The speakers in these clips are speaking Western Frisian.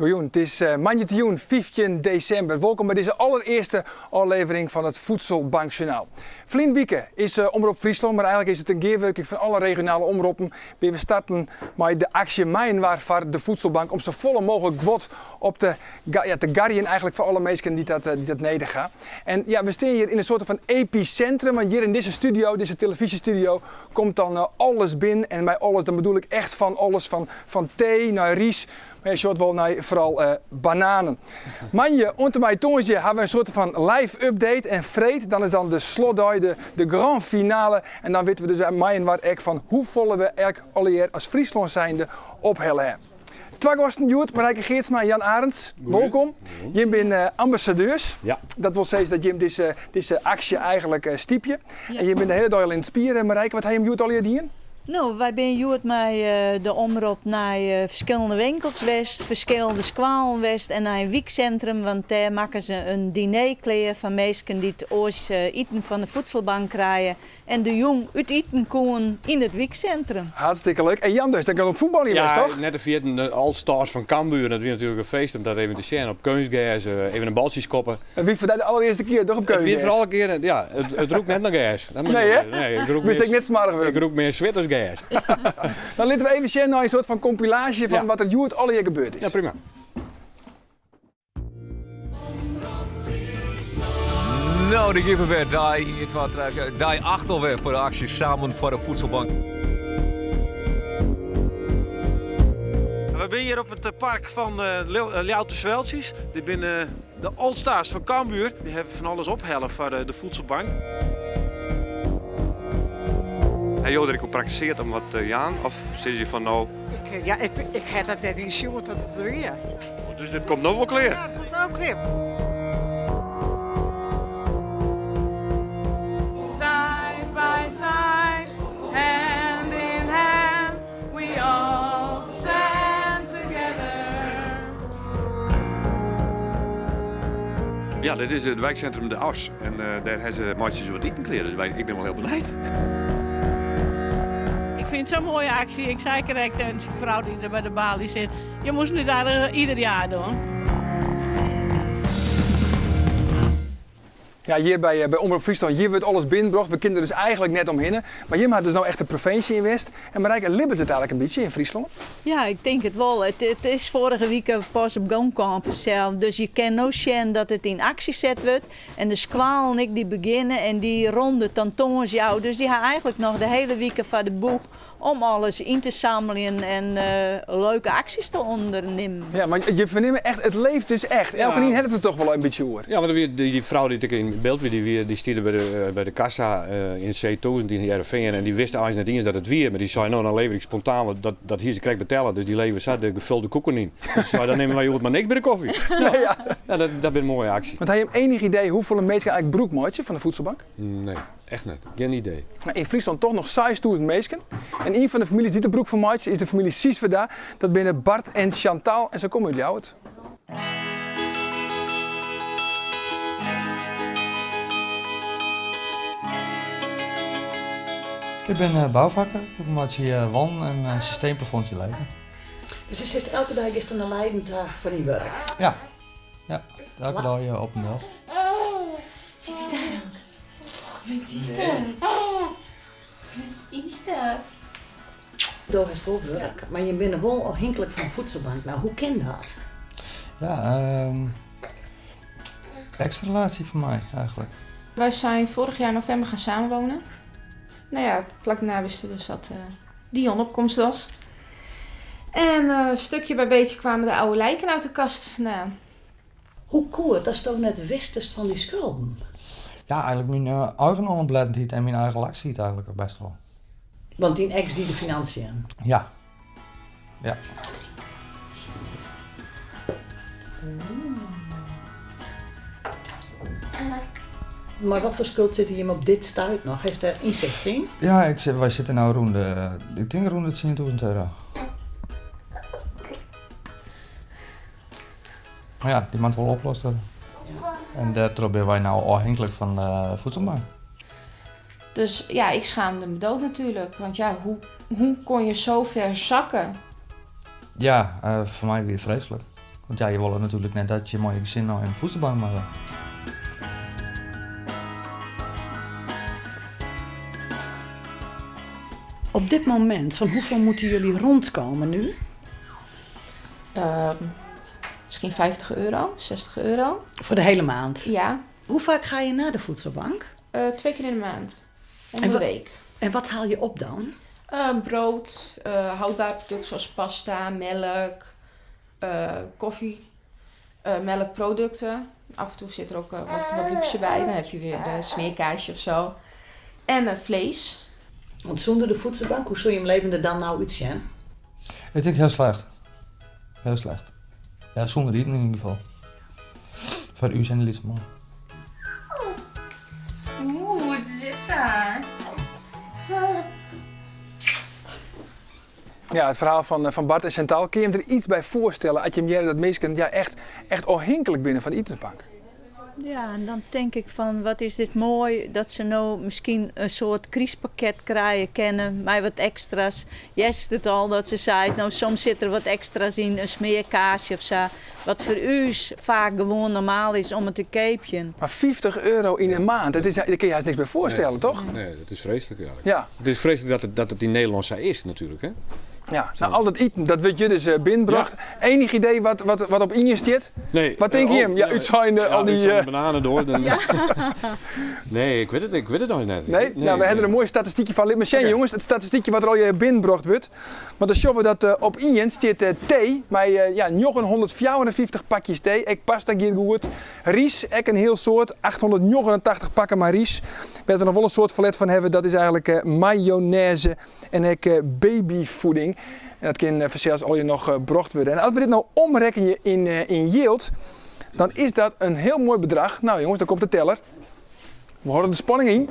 Goejûn, it is moandeitejûn 15 desimber. Wolkom by dizze allerearste ôflevering fan it Voedselbankjournaal. Ferline wike is Omrop Fryslân, mar eigenlik is it in gearwurking fan alle regionale omroppen, binne we starten mei de aksje Mei-inoar foar de Voedselbank om safolle mooglik guod op te, ja, te garjen eigenlik foar alle minsken dy't dat, dy't dat nedich ha. En ja, we stean hjir yn in soarte fan episintrum, want hjir yn dizze studio, dizze telefyzjestudio, komt dan alles binnen. En mei alles, dan bedoel ik echt fan alles, fan, fan tee nei rys, Mar je sjocht wol nei foaral bananen. Moandei oant en mei tongersdei ha we in soarte fan live update en freed dan is dan de slotdei, de, de grand finale. En dan witte we dus mei-inoar ek fan hoefolle we ek allegear as Fryslân zijnde ophelle ha. Twa gasten hjoed, Marijke Geertsma en Jan Arendz. Wolkom. Jim binne ambassadeurs. Ja. Dat wol sizze dat jim dizze, dizze aksje eigenlik stypje. En jim binne de hiele dei al yn it spier, Marijke. Wat ha jim hjoed allegear dien? No, wy binne hjoed mei de omrop nei ferskillende winkels west, ferskillende skoallen west en nei in wyksintrum, want dêr makken se in diner klear foar minsken dy't oars iten fan de voedselbank krije en de jûn út iten koenen yn it wyksintrum. Hartstikke leuk. En Jan dus, dan kan op fuotbaljen west, Ja, toch? net te ferjitten de All-Stars fan Cambuur. Dat wie natuerlik in feest om dat even te sjen. Op keunstgers, even in baltsje skoppe. It wie foar dy de allerearste kear toch op It wie keunstgers? foar alle kearen, ja, it rûkt net nei gers. Dat moat ik Nee, wol hè? sizze. Nee, ik rûk Bist mear, ek net smoarch ik wurden. rûk mear swit as gers. Dan litte we even sjen nei in soart fan kompilaasje fan Ja. wat der hjoed allegear gebeurd is. Ja, prima. No, dêr geane we wer. Dei 1, 2, 3, 4, dei 8 alwer foar de aksje Samen foar de Voedselbank. We binne hjir op it park fan Ljouwerter Sweltsjes. Dit binne de All-Stars fan Cambuur. Dy hawwe fan alles ophelle foar de voedselbank. Ha jo der ek oer praktisearre om wat te jaan? Of sizze je fan no... Ik, ja, ik, ik ha dat net ynsjoen dat it der wie. Dus dit komt no wol klear? Ja, it komt no klear. Side by side, hand in hand, we all stand together. Ja, dit is it wijkcentrum De As en dêr ha se meitsje se wat iten klear, dus wy, ik bin wol hiel benijd. Ik fyn it sa'n moaie aksje. Ik sei krekt tsjin de frou dy't der by de baly sit, je moasten dit eigenlik ieder jaar doen. Ja, hjir by, by Omrop Fryslân, hjir wurdt alles binnenbrocht. We kinne der dus eigenlik net omhinne. Mar jim ha dus no echt de provinsje yn west. En Marijke, libbet it eigenlik in bytsje yn Fryslân? Ja, ik tink it wol. It, it is foarige wike pas op gong kaam fansels. Dus je kinne no sjen dat it yn aksje set wurdt. En de skoallen ek dy begjinne en dy ronde dan tongersdei ôf. Dus dy ha eigenlik noch de hiele wike foar de boech om alles yn te sammeljen en leuke aksjes te ûndernimmen. Ja, mar je fernimme echt, it leeft dus echt. Elkenien hat it der toch wol in bytsje oer. Ja, want der wie dy frou dy't ek yn byld wie, dy wie, dy stie der by de, by de kassa yn C1000 yn Hearrenfean en dy wist eins net iens dat it wie, mar dy sei, no dan lever ik spontaan, want dat, dat hie se krekt betelle, dus dy levere sa de gevulde koeken yn. Dus sei, dan nimme wy hjoed mar niks by de kofje. Nee, ja. Ja, dat, dat binne moaie aksjes. Want ha jim enich idee hoefolle minsken eigenlik brûk meitsje fan de voedselbank? Nee, echt net. Gjin idee. Nou, yn Fryslân toch noch 6000 minsken. En ien fan de famyljes dy't der brûk fan meitsje is de famylje Sieswerda. Dat binne Bart en Chantal en se komme út Ljouwert. Ik bin eh, boufakker. Ik meitsje eh, wanden en eh, systeemplafonds yn Leiden. Dus je sit elke dei giest nei Leiden ta foar dyn wurk? Ja, ja elke dei op en del. Sit hy dêr ook? Wat is dat? Wat is dat? Do hast wol wurk, mar je binne wol ôfhinklik fan de voedselbank. No, hoe kin dat? Ja, ehm ex-relatie fan my eigenlik. Wij zijn vorig jaar november gaan samenwonen. Nou ja, vlak daarna wisten we dus dat uh, Dion op komst was. En uh, stukje bij beetje kwamen de oude lijken uit de kast vandaan. Hoe koe it datsto net wistest fan dy skulden? Ja, eigenlik myn eigen ônoplettendheid en myn eigen laksheid eigenlik bêst wol. Want dyn eks die de financiën? Ja. Ja. Mar wat foar skuld sitte jim op dit stuit noch? Hast dêr ynsicht yn? Ja, ik sit, wy sitte no rûn de, ik tink rûn de 10.000 euro. Mar ja, dy moat wol oplost wurde. En dêrtroch binne wy no ôfhinklik fan de voedselbank. Dus ja, ik schaamde me dood natuurlijk. Want ja, hoe, hoe kon je zo ver zakken? Ja, uh, foar my wie it freeslik. Want ja, je wolle natuerlik net dat je mei je gesin nei in voedselbank moatte. Op dit moment, van hoeveel moeten jullie rondkomen nu? Ehm, misschien 50 euro, 60 euro. Voor de hele maand? Ja. Hoe vaak ga je naar de voedselbank? Eh, twee keer in de maand. Om de week. En wat haal je op dan? Eh, brood, uh, houdbaar producten zoals pasta, melk, koffie, melkproducten. Af en toe zit er ook wat, wat luxe bij. Dan heb je weer de smeerkaasje of zo. En vlees. Want zonder de voedselbank, hoe zul je hem leven er dan nou uitzien? Ik denk heel slecht. Heel slecht. Ja, zonder eten in ieder geval. Voor u zijn de man. Oeh, het zit daar. Ja, het verhaal van, eh, van Bart en Chantal. Kun je hem er iets bij voorstellen? Als je hem dat mensen ja, echt, echt onhinkelijk binnen van de Itensbank. Ja, en dan denk ik van wat is dit mooi dat ze nou misschien een soort crisispakket krijgen kennen, maar wat extra's. Jes het al dat ze zei, nou soms zit er wat extra's in, een smeerkaasje of zo. Wat voor u vaak gewoon normaal is om het te keepjen. Maar 50 euro in een maand, dat is, daar kun je haast niks bij voorstellen, toch? Nee, dat is vreselijk eigenlijk. Ja. Het is vreselijk dat het, dat het in Nederland zo is natuurlijk, hè? Ja, nou al dat eten, dat weet je dus uh, binnenbracht. Enig idee wat, wat, wat op in zit? Nee. Wat denk je hem? Ja, uit zijn ja, al die... Uh... bananen door. Dan... Ja. nee, ik weet het, ik weet het nog net. Nee? nou, we hebben er een mooi statistiekje van. Laat maar jongens, het statistiekje wat er al je binnenbracht wordt. Want dan zien we dat op Ien zit thee, met ja, 954 pakjes thee. Ik pas dat hier goed. Ries, ook een heel soort, 889 pakken maar ries. Waar we nog wel een soort verlet van hebben, dat is eigenlijk mayonaise en ook babyvoeding. En dat kan zelfs al je nog brocht worden. En als we dit nou omrekenen in, in yield, dan is dat een heel mooi bedrag. Nou jongens, daar komt de teller. We horen de spanning in.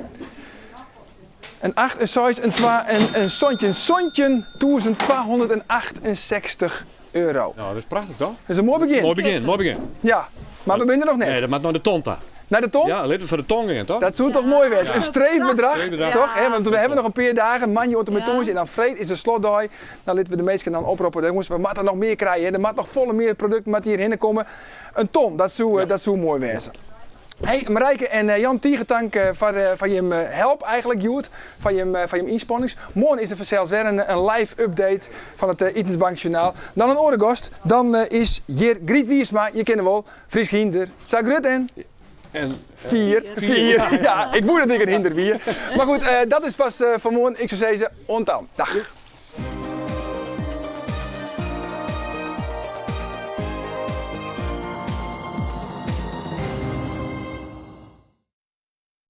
Een 8, een 6, een 2 en een sontje. Een sontje 1268 euro. Nou, dat is prachtig toch? Dat is een mooi begin. Mooi begin, mooi begin. Ja, maar we zijn er nog net. Nee, dat maakt nog de ton Naar de ton? Ja, let voor de tong in, toch? Dat zou toch mooi wezen? Een streefbedrag, toch? Hè? Want we hebben nog een paar dagen, manje op de ja. en dan vreed is de slotdag. Dan laten we de meesten dan oproepen. Jongens, we moeten nog meer krijgen. Hè? Er moet nog volle meer producten met hierheen komen. Een ton, dat zou, ja. dat zou mooi wezen. Hey Marijke en eh, Jan Tiegetank uh, van, uh, van je help eigenlijk, Joert, van je, van je inspannings. Morgen is er vanzelfs weer een, een live update van het uh, Itensbank Journaal. Dan een orengost, dan is Jir Griet Wiersma, je kent hem wel, Fries Ginder, Sagrut en... En, vier, vier. Ja, ik moet dat ik een hinder vier. Maar goed, dat is pas vanmorgen. Ik zou zeggen, ontan. Dag.